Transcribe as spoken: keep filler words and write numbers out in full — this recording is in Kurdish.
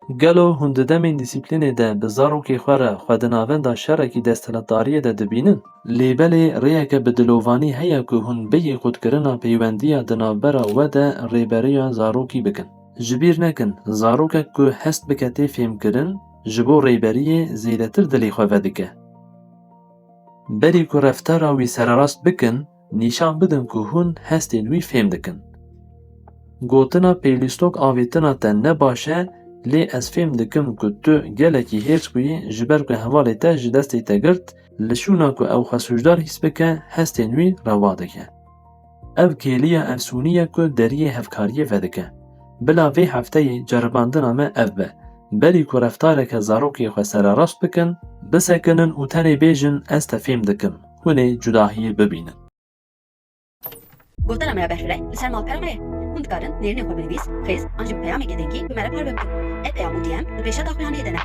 Gelo hûn di demên dîsîplînê de bi zarokê xwe re xwe di navenda şerekî desthilatdariyê de dibînin? Lê belê rêyeke bi dilovanî heye ku hûn bêyî qutkirina peywendiya di navbera we de rêberiya zarokî bikin. Ji bîr nekin, zarokek ku hest bike tê fêmkirin, ji bo rêberiyê zêdetir dilê xwe vedike. Berî ku reftara wî sererast bikin, nîşan bidin ku hûn hestên wî fêm dikin. Gotina pêlîstok avêtina te ne baş e, lê ez fêm dikim ku tu gelekî hêrs bûyî ji ber ku hevalê te ji destê te girt, li şûna ku ew xwe sûcdar hîs bike, hestên wî rewa dike. Ev kêliya efsûnî ye ku deriyê hevkariyê vedike. Bila vê hefteyê ceribandina me ev be. Berî ku reftareke zarokê xwe sererast bikin, bisekinin û tenê bêjin ez te fêm dikim, hûn ê cudahiyê bibînin. Gotina me ya berfireh li ser malpera me ye. Hûn dikarin nêrînê xwe bi nivîs, xêz an jî bi peyameke dengî bi me re parve bikin. Ev peyam û D M di pêşeta xuyaniyê de ne.